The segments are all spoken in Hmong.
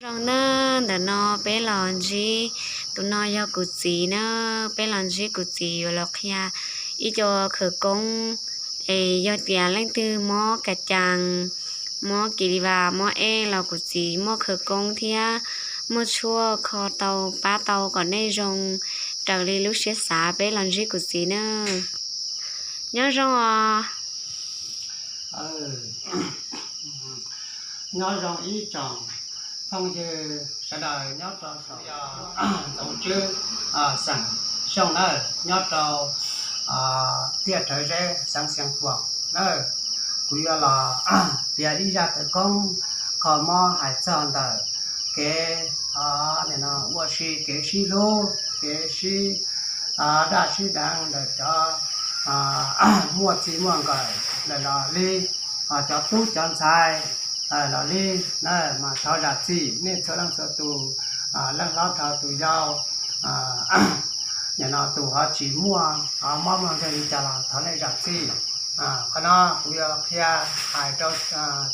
Zoo na, ntawm no peb los ntsib, tus no yog kuv txiv na, peb los ntsib kuv txiv yuav los qhia ib co khawv koob, es yog tias leej twg mob kas cas, mob kis li vas, mob ej los kuv txiv muaj khawv koob thiab muaj tshuaj kho tau pab tau kom nej zoo raws li lub siab xav. Peb los ntsib kuv txiv na. Nyob zoo os. Nyob zoo ib tsoom phooj ywg sawv daws nyob rau saum, yog Ntxoov Tswb, xeem Xyooj na, nyob rau tiaj Rhawv Zeb, xeev Xeev Khuam na. Kuv yuav los piav ib zaj khawv koob kho mob hais txog ntawm kev ua si, kev sib hlub, kev sib daj sib deev ntawm cov muaj txij muaj nkawm ntawm los li cov tub cov ntxhais los li na. Mas thov zam txim nej txhua leej txhua tus, leej hlob dhau tus yau, nim no tus ho tsis muaj mob muaj nkeeg li cas los thov nej zam txim. Qhov no kuv yuav qhia hais rau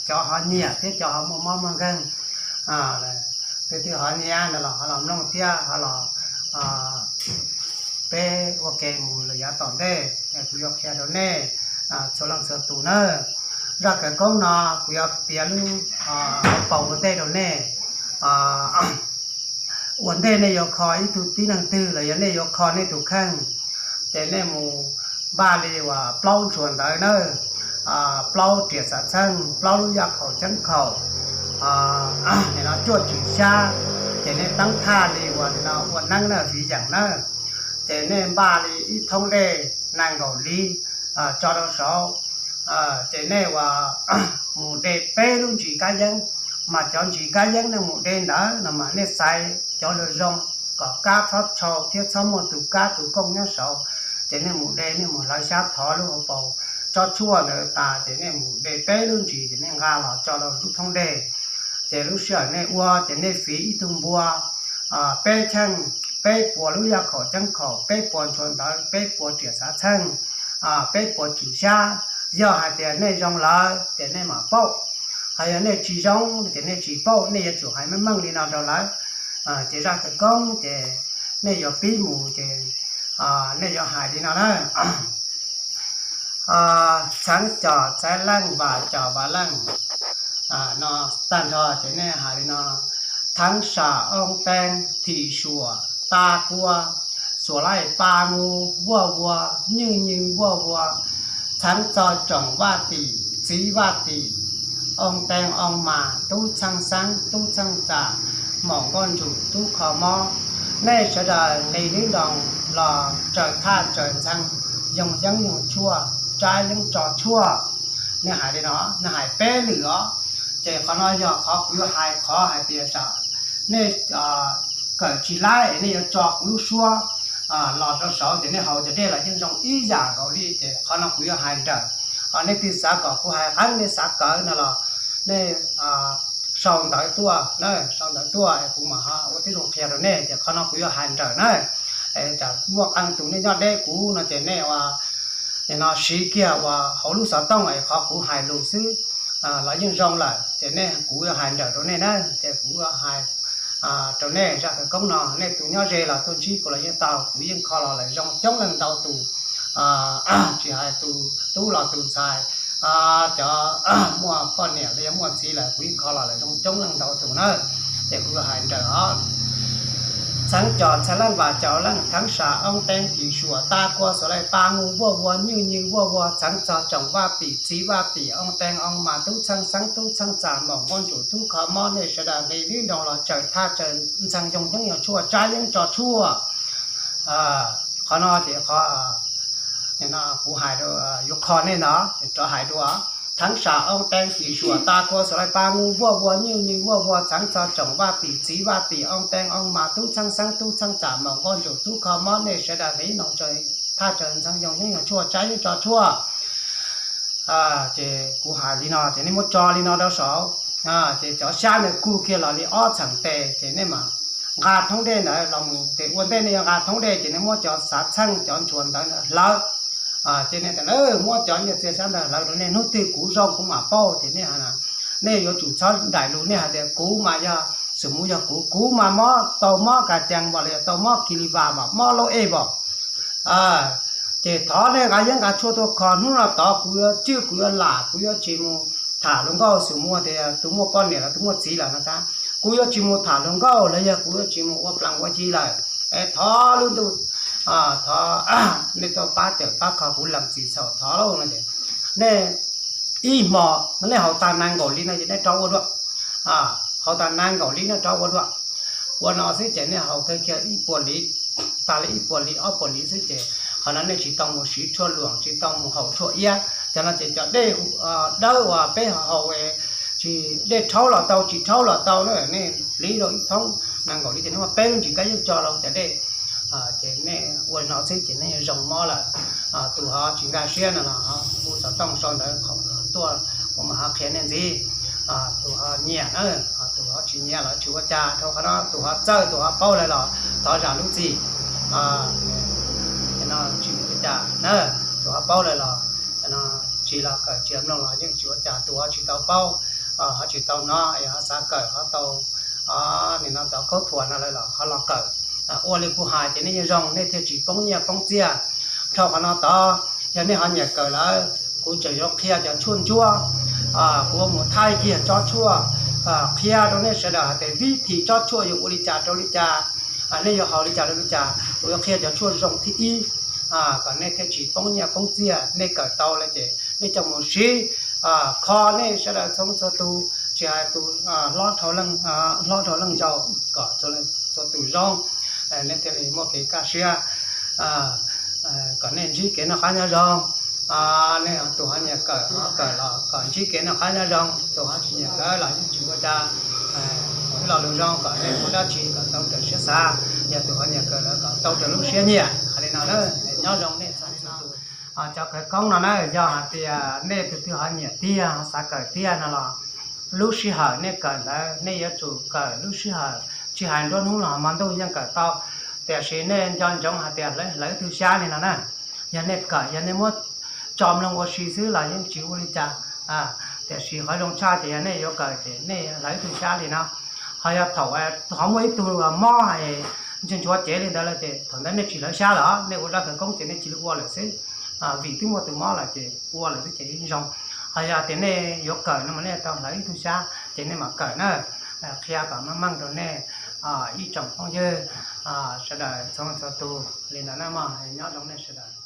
cov ho nyiam thiab cov ho muaj mob muaj nkeeg, tus twg ho nyiam no los ho los mloog thiab ho los peb ua ke mus los yav tom ntej, kuv yuav qhia rau nej txhua leej txhua tus na. Zaj khawv koob no kuv yuav piav lub hauv paus ua ntej rau nej. Ua ntej nej yuav kho ib tug tib neeg twg los yog nej yuav kho nej tus kheej, ces nej mus npaj li uas plaub ntsuag ntawv na, plaub riam xav txheej, plaub lub yaj khaum ceeb khaum, nim no cuaj tswm xyab, ces nej teeb thaj li uas nim no ua neeb na, fiv yeem na, ces nej npaj li ib thoob dej nees nkaum liv tso rau saud, ces nej uas mus de peb lub ntsis kab yeeb, mas cov ntsis kab yeeb nej mus de ntawd no mas nej xaiv cov zoo zoo, kom kab txhob tshau thiab txhob muaj tus kab tus kooj nyob saud, ces nej mus de, nej mus hlawv xyab thov lub hauv paus tsob tshuaj ntawd tas, ces nej mus de peb lub ntsis ces nej nqa los tso rau lub thoob dej. Ces lub sij hawm nej ua ces nej fiv ib tug npua peb cheej, peb puas lub yaj khaum ceeb khaum, peb puas ntsuag ntawv, peb puas riam xav txheej, peb puas tswm xyab. Yog hais tias nej zoo lawm ces nej mam paub, ho yog nej tsis zoo ces nej tsis paub, nej yuav tsum hais meej meej li no rau lawv. Ces zaj khawv koob ces nej yuav pib mus ces nej yuav hais li no na. Txheev cov txhais leej, vam cov vam leej no tag nrho ces nej hais li no: Thav sam oo teeb thim suam ta kua, xuas laij pa ngu vuaj vua, nywj nywj vuaj vua, txheev txog tsoom vaj tim txiv vaj tim, oo teeb oo mas tub txheej xeeb tub txheej txam, maum nkauj ntsum tub kho mob, nej sawv daws nqis lwb nroos los raws thaj raws ntxhee, yoo yeeb yoo tshuaj, tsab yeeb tso tshuaj. Nej hais li no, nej hais peb lwm os. Ces qhov no yog qhov kuv yuav hais, qhov hais tias tsam nej kawm tsis laib es nej yuav tso kuv lub suab los rau saud ces nej haus cov dej los yeej zoo ib yam nkaus li. Ces qhov no kuv yuav hais nrawm. Nej twg xav kom kuv hais qeeb, nej xav kawm no los nej sau ntawv tuaj, sau ntawv tuaj kuv mam ua tib zoo qhia rau nej. Ces qhov no kuv yuav hais nrawm na. Tsam muaj qee tus nej nyob deb kuv no ces nej ua, nim no siv kiag uas hauv lub xov tooj es qhov kuv hais lus xwb los yeej zoo lawm. Ces nej, kuv yuav hais nrawm rau nej na. Ces kuv yuav hais rau nej zaj khawv koob no, nej tus nyob ze los tuaj ntsib kuv los yeej tau, kuv yeej kho los lawm zoo coob leej ntau tus, tsis hais tus tub los tus ntxhais, cov muaj poj niam los yog muaj txiv lawm kuv yeej kho los lawm zoo coob leej ntau tus na. Ces kuv yuav hais nrawm os. Txheev cov txhais leej, vam cov leej, thav sam oo teeb thim suam ta kua, xuas laij pa ngu vuaj vua, nywj nywj vuaj vua, txheev txog tsoom vaj tim txiv vaj tim, oo teeb oo mas tub txheej xeeb tub txheej txam, maum nkauj ntsum tub kho mob, nej sawv daws nqis lwb nroos los raws thaj raws ntxhee, yoo yeeb yoo tshuaj, tsab yeeb tso tshuaj. Qhov no ces qhov kuv hais, yuav kho nej ntag, rov hais dua. Thav sam oo teeb thim suam ta kua, xuas laij pa ngu vuaj vua, nywj nywj vuaj vua, txheev txog tsoom vaj tim txiv vaj tim, oo teeb oo mas tub txheej xeeb tub txheej txam, maum nkauj ntsum tub kho mob, nej sawv daws nqis lwb nroos raws thaj raws ntxhee, yoo yeeb yoo tshuaj, tsab yeeb tso tshuaj. Ces kuv hais li no ces nej muab tso li no rau saud. Ces cov xyab ntawd kug kiag los li ob txheem tes ces nej mam nqa thoob dej ntawd los mus. Ces ua ntej nej yuav nqa thoob dej ces nej muab cov xav txheej cov ntsuag ntawd hlawv. Ces nej tias muab cov nyiaj txiag xyab ntawd hlawv rau nej, hnub twg kuv zoo kuv mam pauj. Ces nej, nej yuav tsum txhob nraim lus, nej hais tias kuv mas yog Txawm mus yog kuv, kuv mas mob, tau mob kas cees npom los yog tau mob kis li vas mas mob laub ej npom. Ces thov nej nqa yeeb nqa tshuaj tuaj kho, hnub no tod kuv yuav cwj kuv yuav lam, kuv yuav tsis mus tham hluas nkauj, xwm muaj tias tus muaj poj niam los tus muaj txiv lawm no xav, kuv yuav tsis mus tham hluas nkauj los yog kuv yuav tsis mus ua plees ua ci lawm. Es thov lub ntuj, thov nej tuaj pab cawm pab kho kuv lees txim txhaum thov lauj no ces nej ib hmo nej haus tag nees nkaum li no ces nej rov ua dua. Haus tag nees nkaum li nej rov ua dua. Ua no xwb ces nej haus kawg kiag ib puas li, tag li ib puas li ob puas li xwb ces qhov no nej tsis tau mus siv tshuaj luam, tsis tau mus haus tshuaj iab. Cov no ces cov dej dawb uas peb haus, tsis dej rhaub los tau tsis rhaub los tau na, nej hliv rau ib thoob nees nkaum li ces nej muaj peb lub ntsis kab yeej tso rau cov dej. Ces nej ua li no xwb ces nej zoo mob lawm. Tus ho tsis nkag siab no los hu xov tooj sau ntawv tuaj, kuv mam ho qhia nej ntxiv. Tus ho nyiam na, tus ho tsis nyiam los tsis ua cas, rau qhov no tus ho txawj tus ho paub lawm los thov zam lub txim. Tsis ua cas na, tus ho paub lawm los tsis los kawm tsis mloog los yeej tsis ua cas, tus ho tsis tau paub, ho tsis tau hnov es ho xav kawm ho tau nim no cov khaub thuas no lawm los ho los kawm. Ua li kuv hais ces nej yeej zoo, nej thiaj tsis poob nyiaj poob txiaj. Rau qhov no tod, yog nej ho nyiam kawm lawm, kuv tseem yuav qhia cov tshuaj ntsuab, kuv mus thaij kiag tsob tshuaj qhia rau nej sawv daws hais tias vib thim tsob tshuaj yuav ua li cas rau li cas, nej yuav haus li cas rau li cas, kuv yuav qhia cov tshuaj zoo thib ib, kom nej thiaj tsis poob nyiaj poob txiaj. Nej kawm tau lawm ces nej coj mus siv, kho nej sawv daws txhua txhua tus, tsis hais tus hlob dhau leej zau, kom txhua tus zoo, nej thiaj li muaj kev kaj siab, kom nej ntsib kev noj qab nyob zoo. Nej tus ho nyiam kawm ho kawm los kom ntsib kev noj qab nyob zoo, tus ho tsis nyiam kawm los yeej tsis ua cas. Ib lo lus zoo kom nej ua dab tsi kom tau raws siab xav, yog tus ho nyiam kawm los kom tau raws lub siab nyiam. Hais li no na, nyob zoo nej txhua tus. Cov khawv koob no na, yog hais tias nej tus twg ho nyiam tiag ho xav kawm tiag no los lub sij hawm nej kawm ntawd nej yuav tsum kawm lub sij hawm, tsis hais nruab hnub los hmo ntuj yeej kawm tau. Tiam sis nej nco ntsoov hais tias hlawv ib tug xyab li no na, yog nej kawm, yog nej muab tso mloog ua si xwb los yeej tsis ua li cas. Tiam sis qhov zoo tshaj ces yog nej yuav kawm ces nej hlawv ib tug xyab li no. Ho yog thaum ho muaj ib tug mob es ntshe nchuav cev li ntawd lawm ces thaum ntawd nej tsis hlawv xyab lawm, nej ua dab khawv koob ces nej cia li ua lawm xwb. Vim twb muaj tus mob lawm ces ua lawm xwb ces yeej zoo. Ho yog tias nej yuav kawm no mas nej tau hlawv ib tug xyab ces nej mam kawm na. Qhia kom meej meej rau nej ib tsoom phooj ywg sawv daws txhua txhua tus li ntawd na mog, nyob zoo nej sawv daws.